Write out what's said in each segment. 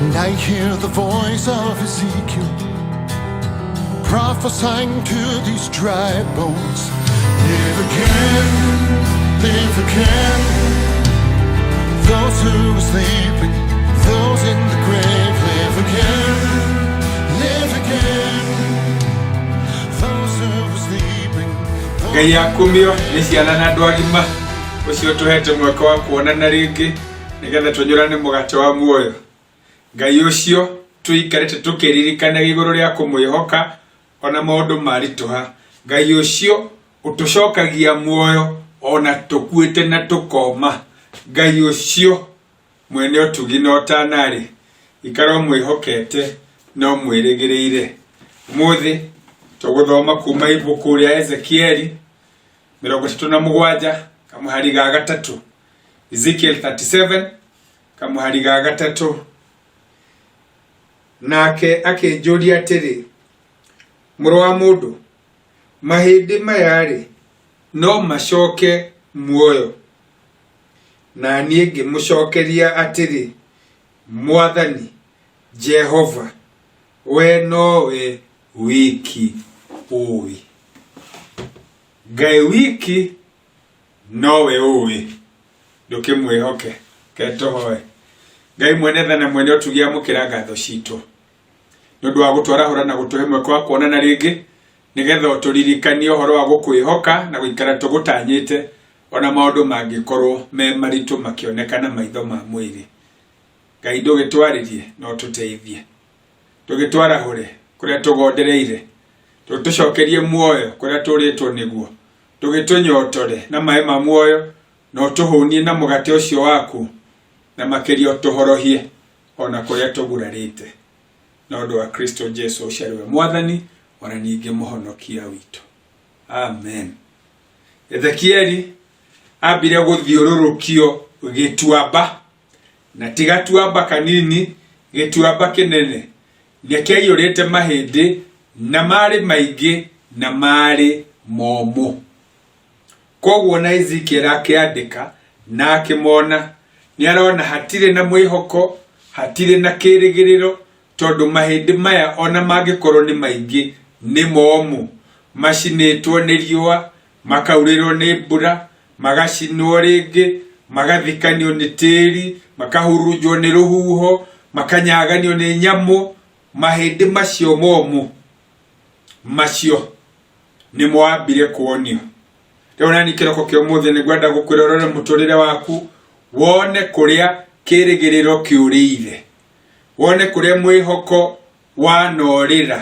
And I hear the voice of Ezekiel prophesying to these dry bones. Live again, live again. Those who were sleeping, those in the grave, live again, live again. Those who were sleeping. Those Ngai akumio nĩ ciana na andũ agima ũcio ũtũhete mweke wa kuonana rĩngĩ nĩgetha tũnyũrane mũgate wa muoyo. Ngai ũcio tũikarĩte tũkĩririkanaga igũrũ rĩa kũmwĩhoka ona maũndũ maritũha. Ngai ũcio ũtũcokagia muoyo ona tũkuĩte na tũkoma. Ngai ũcio mwene ũtugi na ũtana-rĩ, ikara ũmwĩhokete na ũmwĩrĩgĩrĩire. Ũmũthĩ tũgũthoma kuma ibuku rĩa Ezekieli 37 kamũhari ga gatatũ. Ezekiel 37 kamũhari ga gatatũ. Nake akĩnjũria atĩrĩ, Mũrũ wa mũndũ, mahĩndĩ maya-rĩ, no macoke muoyo? Na niĩ ngĩmũcokeria atĩrĩ, Mwathani Jehova, wee nowe wiki ũũĩ. Ngai wiki nowe ũĩ. Ndũkĩmwĩhoke. Reke tũhoe. Ngai mwene tha na mwene ũtugi amũkĩra ngatho citũ nĩ ũndũ wa gũtwarahũra na gũtũhe mweke wa kuonana rĩngĩ nĩgetha ũtũririkanie ũhoro wa gũkwĩhoka na gũikara tũgũtanyĩte ona maũndũ mangĩkorwo me maritũ makĩoneka na maitho ma mwĩrĩ. Ngai ndũgĩtwarĩrie na ũtũteithie. Ndũgĩtwarahũre kũrĩa tũgondereire. Ndũtũcokerie muoyo kũrĩa tũrĩtwo nĩguo. Ndũgĩtũnyotore na maĩ ma muoyo na ũtũhũnie na mũgate ũcio waku na makĩria ũtũhorohie o na kũrĩa tũgurarĩte. Na ũndũ wa Kristo Jesu ũcio arĩ we Mwathani o na ningĩ Mũhonokia witũ. Amen. Ezekieli ambire gũthiũrũrũkio gĩtuamba na ti gatuamba kanini, gĩtuamba kĩnene nĩ kĩaiyũrĩte mahĩndĩ na marĩ maingĩ na marĩ momũ. Kwoguo na Ezekiel akĩandĩka na akĩmona, nĩ arona hatirĩ na mwĩhoko, hatirĩ na kĩrĩgĩrĩro, tondũ mahĩndĩ maya ona mangĩkorwo nĩ maingĩ nĩ momũ, macinĩtwo nĩ riũa, makaurĩrwo nĩ mbura, magacinwo rĩngĩ, magathikanio nĩ tĩri, makahurunjwo nĩ rũhuho, makanyaganio nĩ nyamũ, mahĩndĩ macio momũ macio nĩmo wambire kuonio. Rĩu nani kĩroko kĩa ũmũthĩ nĩ ngwenda gũkwĩra ũrore mũtũrĩre waku wone kũrĩa kĩrĩgĩrĩro kĩũrĩire, wone kũrĩa mwĩhoko wanorĩra,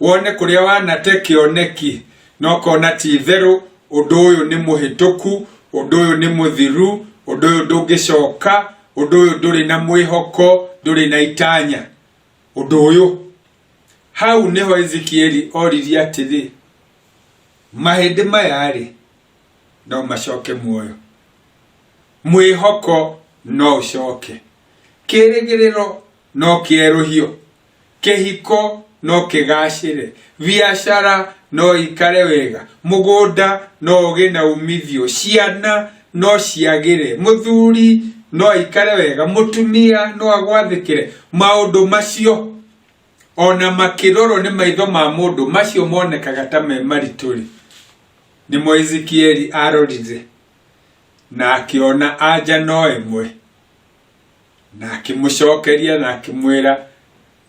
wone kũrĩa wanate kĩoneki na ũkona ti itherũ ũndũ ũyũ nĩ mũhĩtũku, ũndũ ũyũ nĩ mũthiru, ũndũ ũyũ ndũngĩcoka, ũndũ ũyũ ndũrĩ na mwĩhoko, ndũrĩ na itanya. Ũndũ ũyũ Hau nĩho Ezekieli oririe atĩrĩ, Mahĩndĩ maya-rĩ, no macoke muoyo? Mwĩhoko no ũcoke? Kĩĩrĩgĩrĩro no kĩerũhio? Kĩhiko no kĩgacĩre? Biacara no ikare wega? Mũgũnda no ũgĩe na umithio? Ciana no ciagĩre? Mũthuri no aikare wega? Mũtumia no agwathĩkĩre? Maũndũ macio ona makĩrorwo nĩ maitho ma mũndũ macio monekaga ta me maritũ-rĩ, nĩmo Ezekieli arorire na akĩona anja no ĩmwe, na akĩmũcokeria na akĩmwĩra,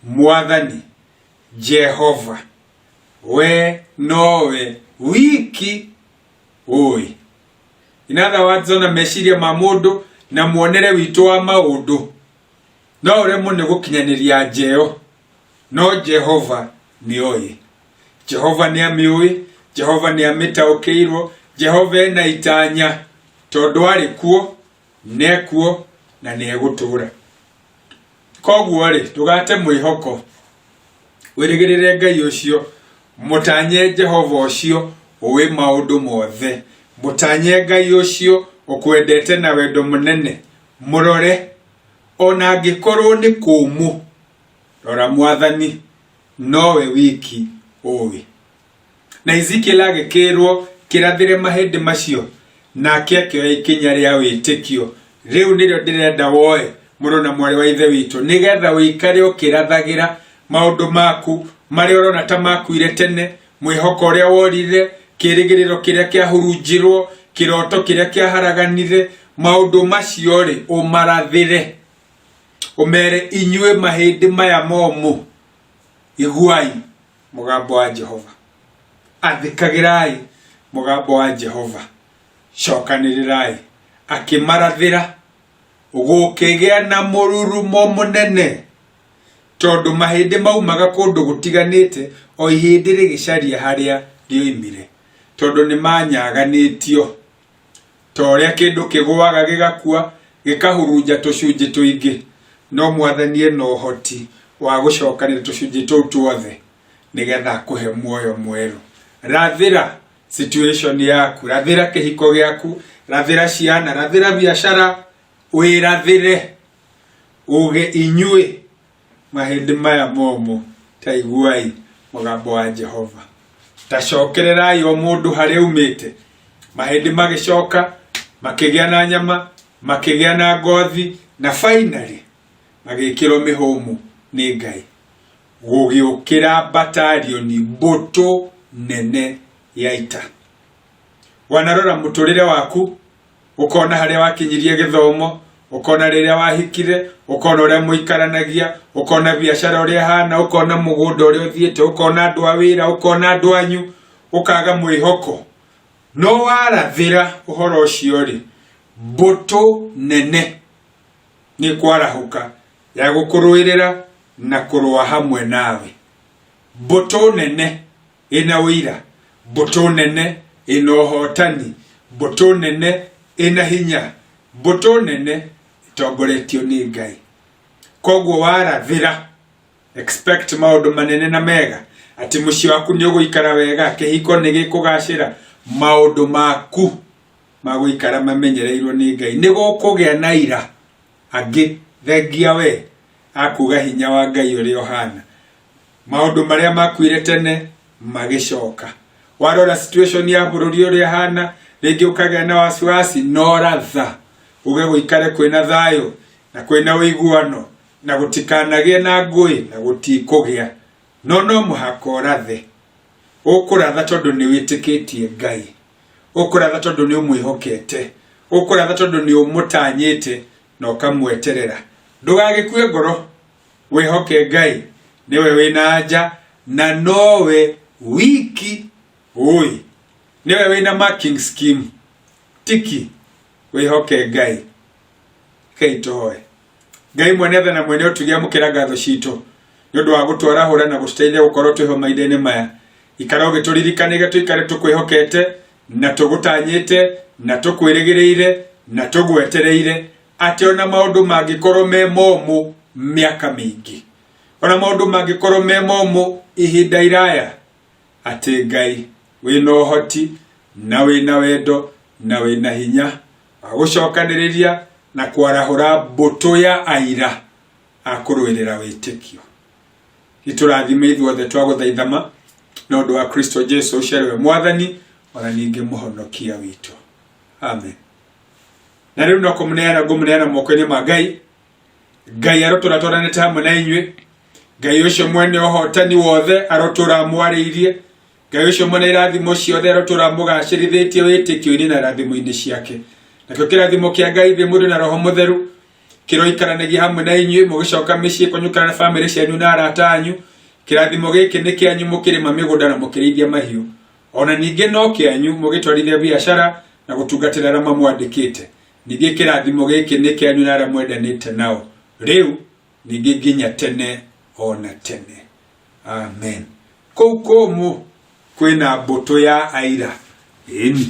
Mwathani Jehova, we nowe wiki ũĩ. In other words, ona meciria ma mũndũ na muonere witũ wa maũndũ No ũremwo nĩ gũkinyanĩria anja ĩyo, no Jehova nĩ oĩ. Jehova nĩ amĩũĩ, Jehova nĩ amĩtaũkĩirwo, Jehova ena itanya tondũ arĩ kuo, nekuo na nĩ egũtũũra. Koguo rĩ, ndũgate mwĩhoko, wĩrĩgĩrĩre Ngai ũcio, mũtanye Jehova ũcio ũĩ maũndũ mothe, mũtanye Ngai ũcio ũkwendete na wendo mũnene, mũrore Ona angĩkorwo nĩ kũmũ, rora Mwathani, nowe wiki ũĩ. Na Ezekiel agĩkĩrwo kĩrathĩre mahĩndĩ macio, nake akĩoya ikinya rĩa wĩtĩkio. Rĩu nĩrĩo ndĩrenda woe. Mũrũ na mwarĩ wa Ithe witũ, nĩgetha ũikare ũkĩrathagĩra maũndũ maku marĩa ũrona ta makuire tene, mwĩhoko ũrĩa worire, kĩĩrĩgĩrĩro kĩrĩa kĩahurunjirwo, kĩroto kĩrĩa kĩaharaganire, maũndũ macio-rĩ, ũmarathĩre. Ũmere inyuĩ mahĩndĩ maya momũ, iguai mũgambo wa Jehova. Athĩkagĩrai mũgambo wa Jehova. Cokanĩrĩrai. Akĩmarathĩra, gũkĩgĩa na mũrurumo mũnene, tondũ mahĩndĩ maumaga kũndũ gũtiganĩte, o ihĩndĩ rĩgĩcaria harĩa rĩoimire, tondũ nĩ manyaganĩtio. Ta ũrĩa kĩndũ kĩgũaga gĩgakua, gĩkahurunja tũcunjĩ tũingĩ, no Mwathani ena ũhoti wa gũcokanĩria tũcunjĩ tũu tuothe nĩgetha akũhe muoyo mwerũ. Rathĩra situation yaku, rathĩra kĩhiko gĩaku, rathĩra ciana, rathĩra biacara, wĩrathĩre uge inyuĩ mahĩndĩ maya momũ, ta iguai mũgambo wa Jehova. Ta cokererai o mũndũ harĩa aumĩte. Mahĩndĩ magĩcoka, makĩgĩa na nyama, makĩgĩa na ngothi, na finally magĩkĩrwo mĩhũmũ nĩ Ngai. Gũgĩũkĩra batalioni, mbũtũ nene ya ita. Wanarora mũtũrĩre waku, ũkona harĩa wakinyirie gĩthomo, ũkona rĩrĩa wahikire, ũkona ũrĩa mũikaranagia, ũkona biacara ũrĩa ĩhana, ũkona mũgũnda ũrĩa ũthiĩte, ũkona andũ a wĩra, ũkona andũ anyu, ũkaga mwĩhoko. No warathĩra ũhoro ũcio rĩ, mbũtũ nene nĩ kwarahũka ya gũkũrũĩrĩra na kũrũa hamwe nawe. Mbũtũ nene ĩna ũira, mbũtũ nene ĩna ũhotani, mbũtũ nene ĩna hinya, mbũtũ nene ĩtongoretio nĩ Ngai. Koguo warathĩra, expect maũndũ manene na mega, atĩ mũciĩ waku nĩ ũgũikara wega, kĩhiko nĩ gĩkũgacĩra, maũndũ maku magũikara mamenyereirwo nĩ Ngai. Nĩ gũkũgĩa na aira angĩ thengia we akuga hinya wa Ngai ũrĩa ũhana. Maũndũ marĩa makuire tene magĩcoka. Warora situation ya bũrũri ũrĩa ĩhana, rĩngĩ ũkagĩa na wasiwasi, no ratha uge gũikare kwĩna thayũ na kwĩna ũiguano na gũtikanagĩe na ngũĩ na gũtikũgĩa. No no mũhaka ũrathe. Ũkũratha tondũ nĩ wĩtĩkĩtie Ngai. Ũkũratha tondũ nĩ ũmwĩhokete. Ũkũratha tondũ nĩ ũmũtanyĩte na ũkamweterera. Ndũgagĩkue ngoro. Wĩhoke Ngai nĩwe wĩna anja na nowe wiki ũĩ. Nĩwe wĩna marking scheme. Tiki wĩhoke Ngai. Rekei tũhoe. Ngai mwene tha na mwene ũtugi amũkĩra ngatho citũ nĩ ũndũ wa gũtwarahũra na gũtũteithia gũkorwo twĩho mahinda-inĩ maya. Ikara ũgĩtũririkanĩge tũikare tũkwĩhokete na tũgũtanyĩte na tũkwĩrĩgĩrĩire na tũgwetereire atĩ ona maũndũ mangĩkorwo me momũ mĩaka mĩingĩ, ona maũndũ mangĩkorwo me momũ ihinda iraya, atĩ Ngai wĩna ũhoti na wĩna wendo na wĩna hinya wa gũcokanĩrĩria na kwarahũra mbũtũ ya aira a kũrũĩrĩra wĩtĩkio. Itũrathime ithuothe twagũthaitha ma na ũndũ wa Kristo Jesu ũcio arĩ we Mwathani ona ningĩ mũhonokia witũ. Amen. Na rĩu no kũmũneana ngũmũneana moko-inĩ ma Ngai. Ngai arotũra twaranĩte hamwe na inyuĩ. Ngai ũcio mwene ũhotani wothe arotũra amwarĩirie. Ngai ũcio mwene irathimo ciothe arotũra amũgacĩrithĩtie wĩtĩkio-inĩ na irathimo-inĩ ciake. Nakĩo kĩrathimo kĩa Ngai thĩ mũndũ na Roho Mũtheru kĩroikaranagia hamwe na inyuĩ mũgĩcoka mĩciĩ kũnyukana na bamĩrĩ cianyu na arata anyu. Kĩrathimo gĩkĩ nĩ kĩanyu mũkĩrĩma mĩgũnda na mũkĩrĩithia mahiũ. Ona ningĩ no kĩanyu mũgĩtwarithia biacara na gũtungatĩra arĩa mamwandĩkĩte. Ningĩ kĩrathimo gĩkĩ nĩ kĩanyu na arĩa mwendanĩte nao rĩu ningĩ nginya tene o na tene. Amen. Kũu kũmũ kwĩna mbũtũ ya aira. Ĩni.